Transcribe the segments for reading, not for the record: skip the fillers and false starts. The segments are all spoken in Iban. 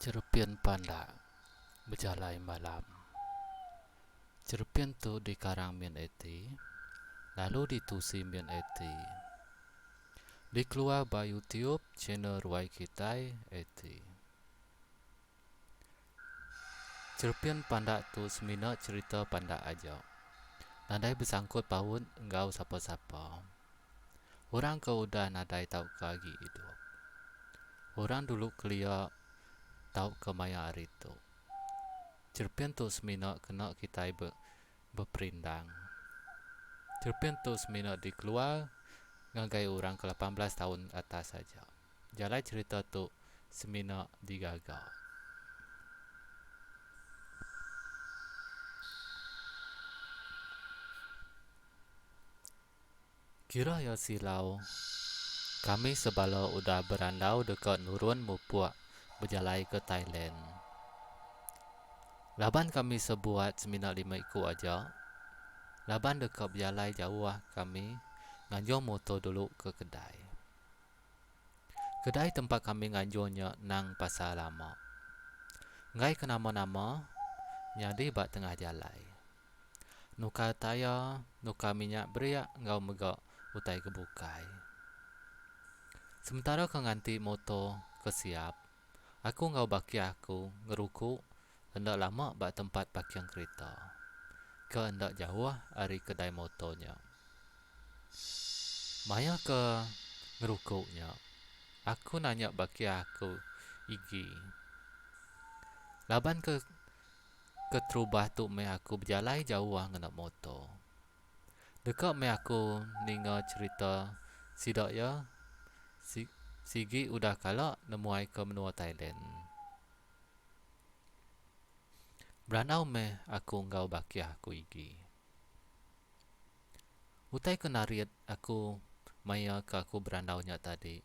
Cherepin pandak bejalai malam. Cherepin tu dikarang Min Eti lalu ditusi Min Eti. Dikeluar ba YouTube channel Ruai Kitai Eti. Cherepin pandak tu semina cherita pandak aja. Nadai besangkut paut enggau sapa-sapa. Orang ke udah nadai tauka agi idup. Orang dulu kelia tauka maya hari tu. Cherepin tu semina kena kitai be beperindang. Cherepin tu semina dikeluar ngagai orang ke 18 taun atas aja. Jalai cherita tu semina digaga. Kira iya silau, kami sebala udah berandau deka nurun mupuk bejalai ke Thailand. Laban kami sebuat semina lima iku aja, laban deka bejalai jauh kami nganjung motor dulu ke kedai. Kedai tempat kami nganjung nya nang pasar lama. Enggai ke nama-nama nyadi ba tengah jalai. Nukar taya, nukar minyak beriak enggau mega utai ke bukai. Sementara ke nganti motor ke siap, aku enggau bakih aku ngeruku enda lama ba tempat parking kerita ke enda jauh ari kedai motor nya. Maya ke ngeruku nya, aku nanya bakih aku igi. Laban ke keterubah tu meh aku bejalai jauh ngena motor. Deka meh aku ninga cherita sida iya sigi udah kala nemuai ke menua Thailand. Berandau meh aku enggau bakih aku igi. Utai ke narit aku maya ke aku berandau nya tadi.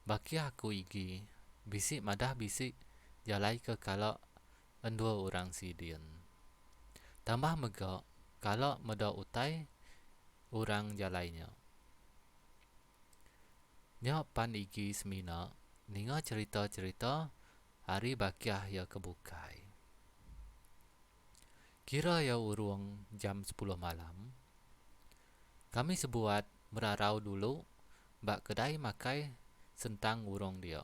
Bakih aku igi bisi madah bisi jalai ke kala endur orang sidin. Tambah mega kala meda utai orang jalai nya. Nya pan igi semina ninga cherita-cherita ari bakih iya ke bukai. Kira iya urung jam sepuluh malam, kami sebuat merarau dulu ba kedai makai sentang urung dia.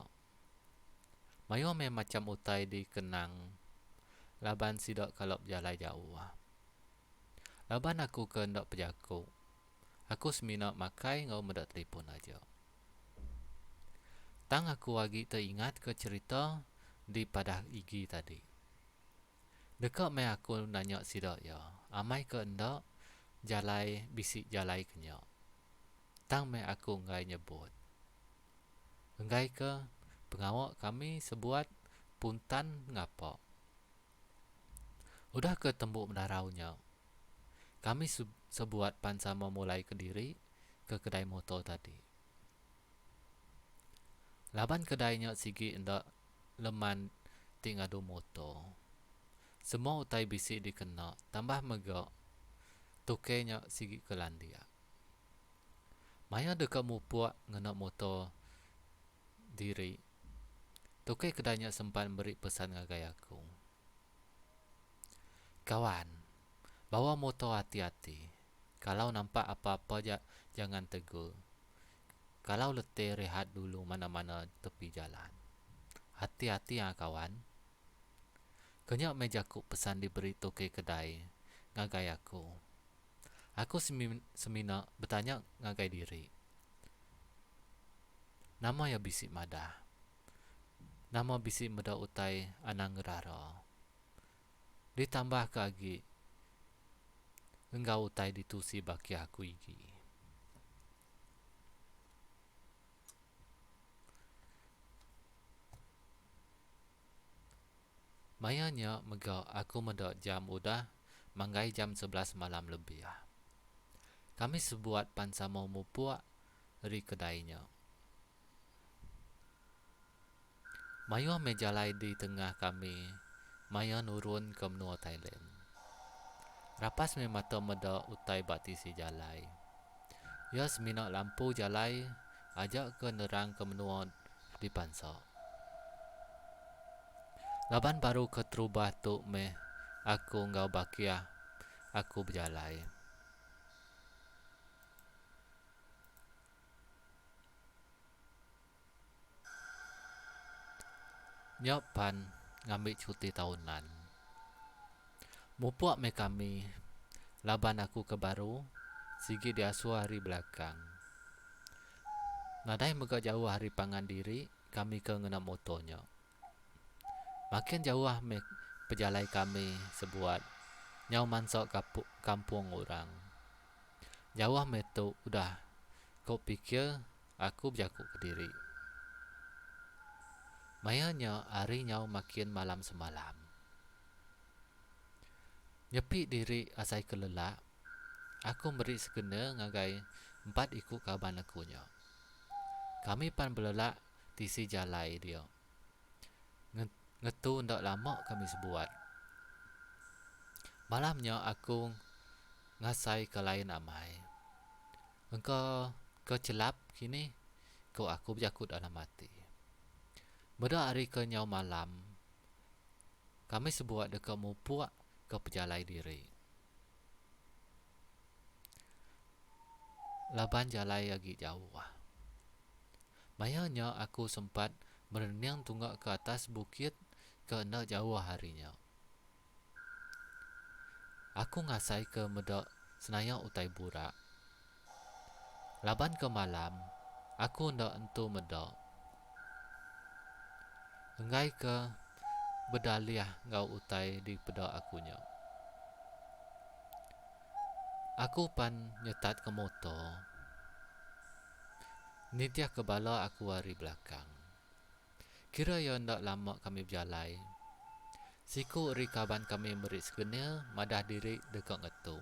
Mayuh meh macham utai dikenang laban sida kala bejalai jauh. Laban aku ke enda pejaku, aku semina makai enggau meda telefon aja. Tang aku agi teingatka cherita dipadah Igi tadi. Deka meh aku nanya sida iya, amai ke enda jalai bisi jalai ke nya. Tang meh aku enggai nyebut. Enggai ke pengawa kami sebuat puntan ngapa. Udah ke tembu menarau nya, kami sebuat pan sama mulai kediri ke kedai motor tadi. Laban kedai nya sigi enda leman ti ngadu motor. Semua utai bisi dikena tambah mega tukey nya sigi ke landik. Maya deka mupuk ngena motor diri, tukey kedai nya sempat meri pesan ngagai aku. Kawan, bawa motor ati-ati. Kalau nampak apa-apa ja jangan tegur. Kalau letih rehat dulu mana-mana tepi jalan. Hati-hati ah kawan. Kenya meh jaku pesan diberi tokey kedai ngagai aku. Aku semina betanya ngagai diri. Nama iya bisi madah. Nama bisi meda utai anang ngerara. Ditambahka agi enggau utai ditusi bakih aku igi. Maya nya mega aku meda jam udah manggai jam 11 malam lebih. Kami sebuat pan sama mupuk ri kedai nya. Mayuh meh jalai di tengah kami maya nurun ke menua Thailand. Rapas meh mata meda utai ba tisi jalai. Iya semina lampu jalai aja ke nerang ke menua dipansa. Laban baru keterubah tu meh aku enggau bakih aku bejalai. Nya pan ngambi cuti taunan. Mupuk meh kami laban aku ke baru sigi diasuh ari belakang. Nadai mega jauh ari pangan diri kami ke ngena moto nya. Makin jauh meh pejalai kami sebuat nyau mansa kampung orang. Jauh meh tu udah ko pikir aku bejaku kediri. Maya nya hari nyau makin malam semalam. Nyepi diri asai ke lelak, aku meri segenda ngagai empat iku kaban aku nya. Kami pan belelak tisi jalai dia. Ngetu enda lama kami sebuat. Malam nya aku ngasaika lain amai. Engka ke chelap kini, ku aku bejaku dalam ati. Meda hari ke nyau malam, kami sebuat deka mupuk ke pejalai diri. Laban jalai agi jauh. Maya nya aku sempat merening tunga ke atas bukit ke enda jauh ari nya. Aku ngasaika meda senaya utai burak. Laban ke malam, aku enda entu meda. Enggai ke bedalih enggau utai dipeda aku nya. Aku pan nyetatka moto nitihka bala aku ari belakang. Kira iya enda lama kami bejalai. Siku ari kaban kami meri segenil madah diri deka ngetu.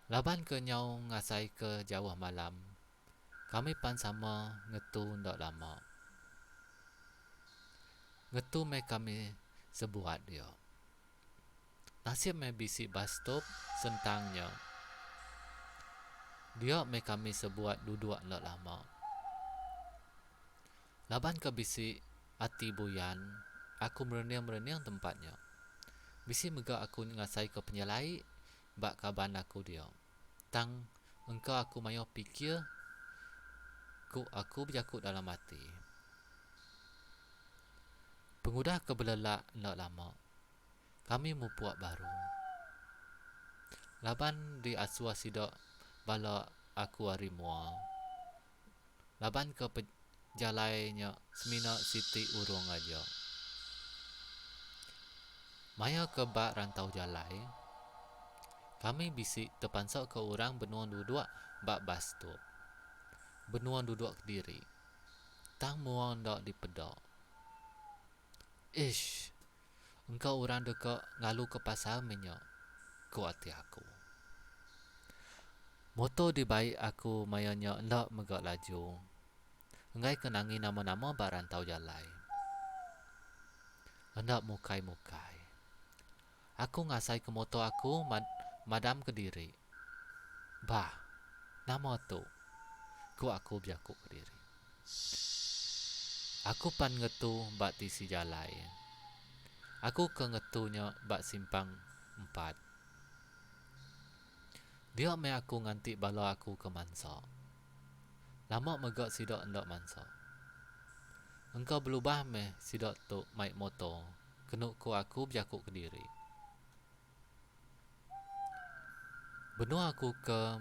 Laban ke nyau ngasaika jauh malam, kami pan sama ngetu enda lama. Ngetu meh kami sebuat dia. Nasib meh bisi bus stop sentang nya. Dia meh kami sebuat duduk enda lama. Laban ke bisi ati buyan, aku merening-merening tempat nya. Bisi mega aku ngasaika penyelai ba kaban aku dia. Tang engka aku mayuh pikir, ku aku bejaku dalam ati. Pengudah ke belelak enda lama, kami mupuk baru. Laban diasuh sida bala aku ari mua. Laban ke pejalai nya semina siti urung aja. Maya ke ba rantau jalai, kami bisi tepansaka orang benung duduk ba bas stop. Benung duduk kediri. Tang mua enda dipeda. Ish. Engka orang deka ngaluka pasal meh nya, ku ati aku. Moto dibai aku maya nya enda mega laju. Enggai ke nangi nama-nama ba rantau jalai. Enda mukai-mukai. Aku ngasaika moto aku madam kediri. Bah, nama tu? Ku aku bejaku kediri. Aku pan ngetu ba tisi jalai. Aku ke ngetu nya ba simpang empat. Dia meh aku nganti bala aku ke mansa. Lama mega sida enda mansa. Engka belubah meh sida tu mai moto kenu ku aku bejaku kediri. Benung aku ke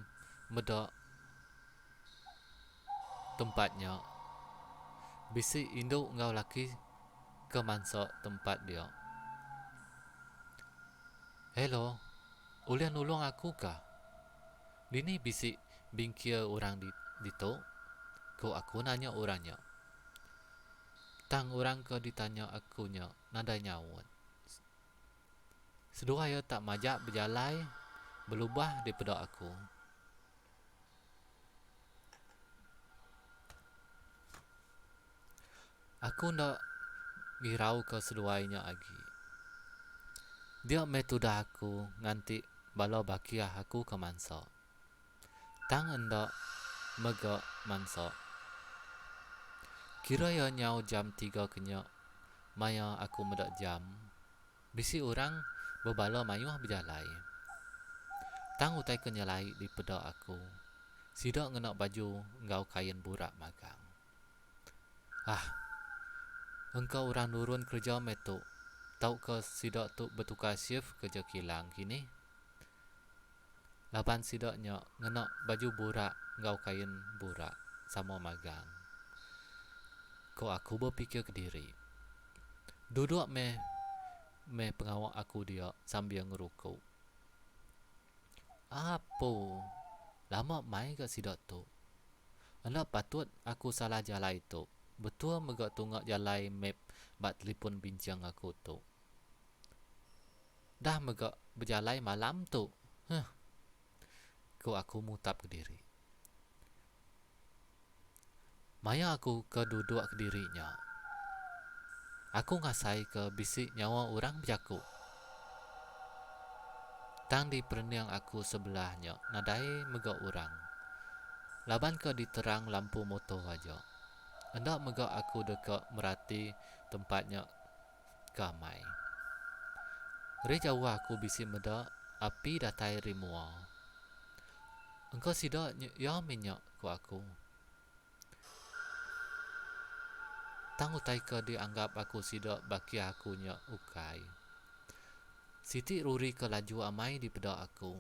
meda tempat nya bisi indu enggau laki ke mansa tempat dia. Hello, ulih nulung aku ka? Dini bisi bingkil orang ditu? Ku aku nanya orang nya. Tang orang ke ditanya aku nya nadai nyaut. Seduai iya tak majak bejalai belubah dipeda aku. Aku enda ngirauka seduai nya agi. Dia meh tudah aku nganti bala bakih aku ke mansa. Tang enda mega mansa. Kira iya nyau jam tiga ke nya. Maya aku meda jam, bisi orang bebala mayuh bejalai. Tang utai ke nyelai dipeda aku, sida ngena baju enggau kain burak magang. Ah. Engka orang nurun kereja meh tu tauka sida tu betukar shift kereja kilang kini. Laban sida nya ngena baju burak enggau kain burak sama magang. Ko aku bepikir kediri. Duduk meh meh pengawa aku dia sambil ngerukuk. Apu. Lama mai ga sida tu. Enda patut aku salah jalai tu. Betul mega tunga jalai map ba telipon binching aku tu. Dah mega bejalai malam tu. Huh. Ku aku mutap kediri. Maya aku ke duduk kediri nya, aku ngasaika bisi nyawa orang bejaku. Tang di perening aku sebelah nya nadai mega orang. Laban ke diterang lampu motor aja. Enda mega aku deka merati tempat nya ke amai. Ri jauh aku bisi meda api datai ri mua. Engka sida iya mih nya, ku aku. Tang utai ke dianggap aku sida bakih aku nya ukai. Siti ruri ke laju amai dipeda aku.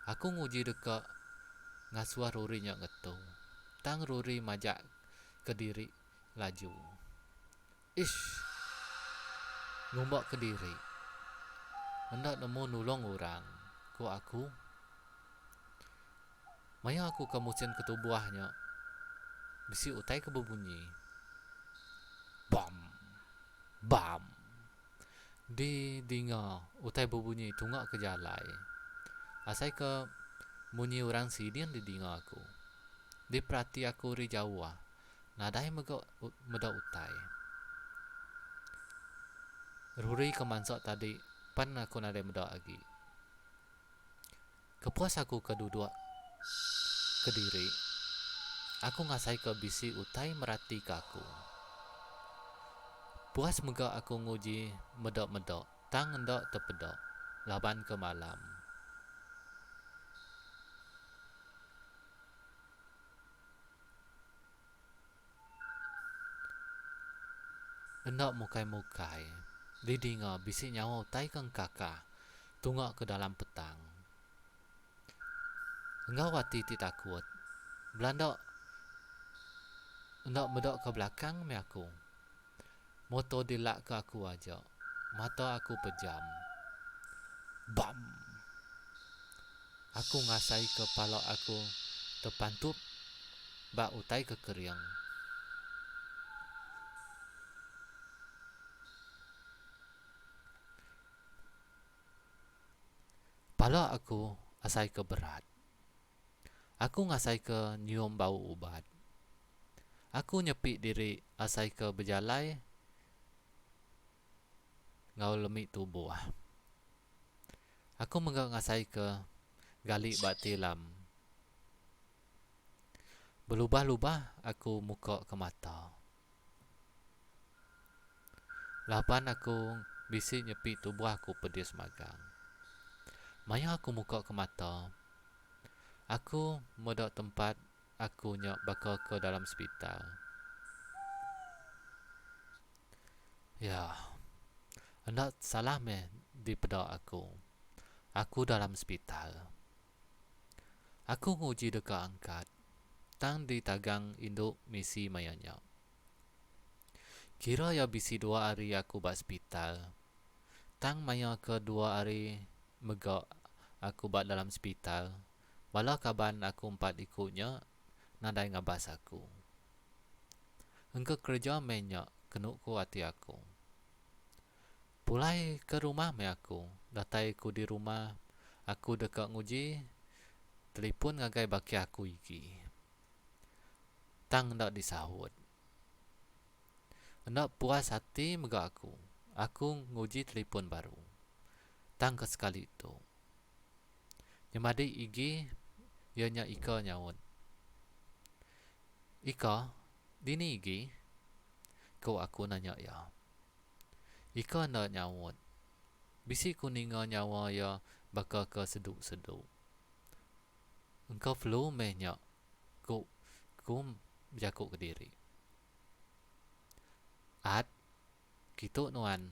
Aku nguji deka ngasuh ruri nya ngetu. Tang ruri majak kediri laju. Ish. Ngumba kediri. Enda nemu nulung orang, ku aku. Maya aku ke musin ketubuh nya, bisi utai ke bebunyi. Bam! Bam! Di dinga utai bebunyi tunga ke jalai. Asai ke munyi orang sidin didinga aku. Diperati aku ri jauh. Nadai mega meda utai. Ruri ke mansa tadi pan aku nadai meda agi. Kepuas aku ke duduk kediri, aku ngasaika bisi utai meratika aku. Puas mega aku nguji meda-meda tang enda tepeda laban ke malam. Enda mukai-mukai, didinga bisi nyawa utai ke engkakah tunga ke dalam petang. Enggau ati ti takut, belanda enda meda ke belakang meh aku. Moto dilak ke aku aja. Mata aku pejam. Bam! Aku ngasaika pala aku tepantup ba utai ke kering. Pala aku asaika berat. Aku ngasaika nyium bau ubat. Aku nyepi diri asaika bejalai enggau lemi tubuh. Aku mega ngasaika gali ba tilam. Belubah-lubah aku muka ke mata. Laban aku bisi nyepi tubuh aku pedis magang. Maya aku muka ke mata, aku meda tempat aku nya baka ke dalam sepital. Ya, enda salah meh dipeda aku. Aku dalam sepital. Aku nguji deka angkat, tang ditagang indu misi maya nya. Kira iya bisi dua hari aku ba sepital. Tang maya ke dua hari mega aku ba dalam sepital, bala kaban aku empat iku nya nadai ngabas aku. Engka kereja meh nya kenu ku ati aku. Pulai ke rumah meh aku. Datai ku di rumah, aku deka nguji telipun ngagai bakih aku igi. Tang enda disaut. Enda puas ati mega aku. Aku nguji telipun baru. Tang ke sekali tu. Nyemadi igi iya nya Ika nyaut. Ika, dini igi? Ku aku nanya iya. Ika enda nyaut. Bisi ku ninga nyawa iya baka ke sedu-sedu. Engka flu meh nya, ku ku bejaku kediri. At, kitu nuan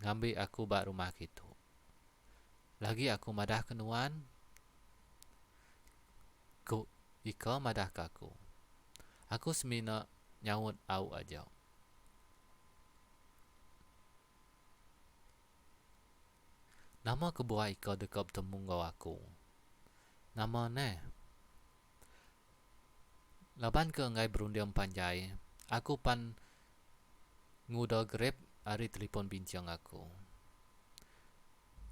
ngambi aku ba rumah kitu. Lagi aku madahka nuan, ku Ika madahka aku. Aku semina nyaut au aja. Nama kebuah Ika deka betemu enggau aku? Nama neh? Laban ke enggai berunding panjai, aku pan nguda Grab ari telefon binching aku.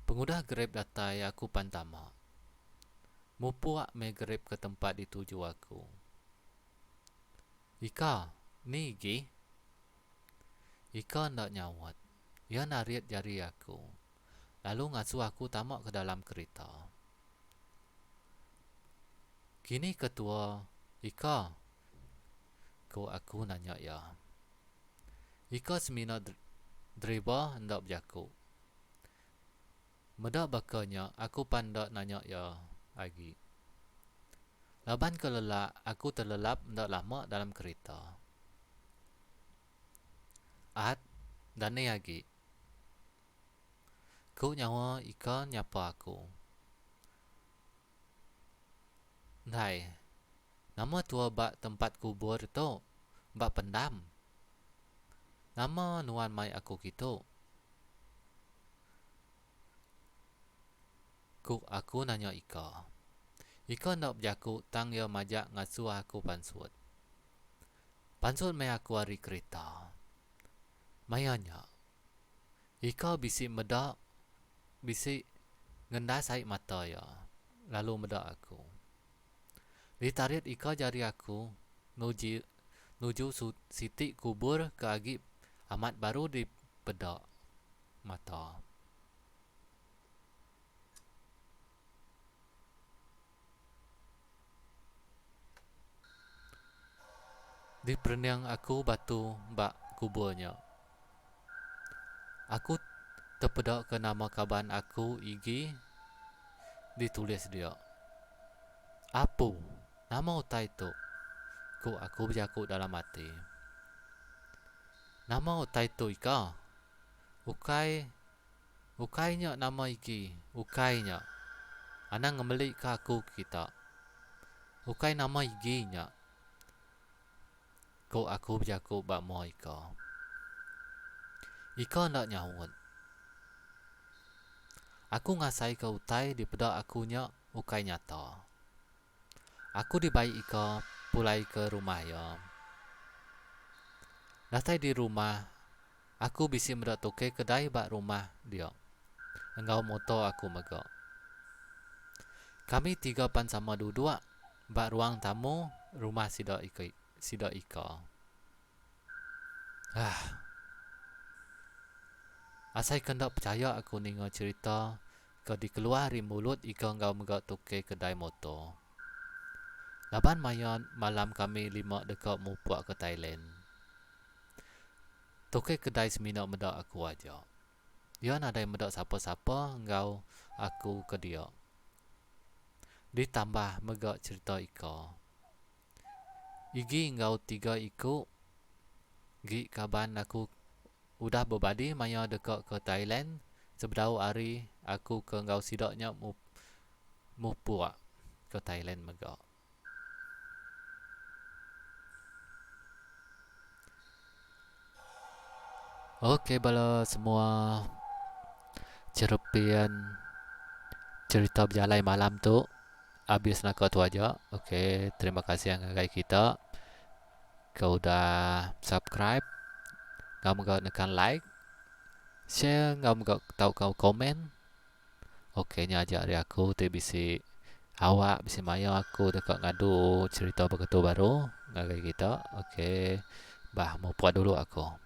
Pengudah Grab datai aku pan tama. Mupuk meh Grab ke tempat dituju aku. Ika, ni igi? Ika enda nyaut. Iya narit jari aku, lalu ngasuh aku tama ke dalam kerita. Kini ke tua, Ika? Ku aku nanya iya. Ika semina deriba enda bejaku. Meda baka nya aku pan enda nanya iya agi. Laban ke lelak aku telelap enda lama dalam kerita. At dani agi. Ku nyawa ika nyapa aku. Ndai, nama tua ba tempat kubur tu ba pendam? Nama nuan mai aku kitu? Ku aku nanya Ika. Ika enda bejaku tang iya majak ngasuh aku pansut. Pansut meh aku ari kerita. Maya nya, Ika bisi meda bisi ngendas ai mata iya lalu meda aku. Ditarit Ika jari aku nuji nuju siti kubur ke agi amat baru dipeda mata. Diperening aku batu ba kubur nya. Aku tepeda ke nama kaban aku igi ditulis dia. Apu, nama utai tu? Ku aku bejaku dalam ati. Nama utai tu ika? Ukai Ukai nya nama igi, ukai nya. Anang ngemelika aku kita. Ukai nama igi nya. Ku aku bejaku ba mua Ika. Ika enda nyaut. Aku ngasaika utai dipeda aku nya ukai nyata. Aku dibai Ika pulai ke rumah iya. Datai di rumah, aku bisi meda tukey kedai ba rumah dia enggau moto aku mega. Kami tiga pan sama duduk ba ruang tamu rumah sida sida Ika. Aah. Asai ke enda pechaya aku ninga cherita ke dikeluar ari mulut ika enggau mega tukey kedai moto. Laban maya malam kami lima deka mupuk ke Thailand. Tukey kedai semina meda aku aja. Iya nadai meda sapa-sapa enggau aku ke dia. Ditambah mega cherita ika. Igi enggau tiga iku gi kaban aku udah bebadi maya deka ke Thailand sebedau ari aku ke enggau sida nya mupuk ke Thailand mega. Ok bala semua cherepin cherita bejalai malam tu. Abis naka tu aja. Ok terima kasih ngagai kita ke udah subscribe enggau mega nekan like share enggau mega tauka komen. Ok nya aja ari aku ti bisi awak bisi maya aku deka ngadu cherita baka tu baru ngagai kita. Ok bah mupuk dulu aku.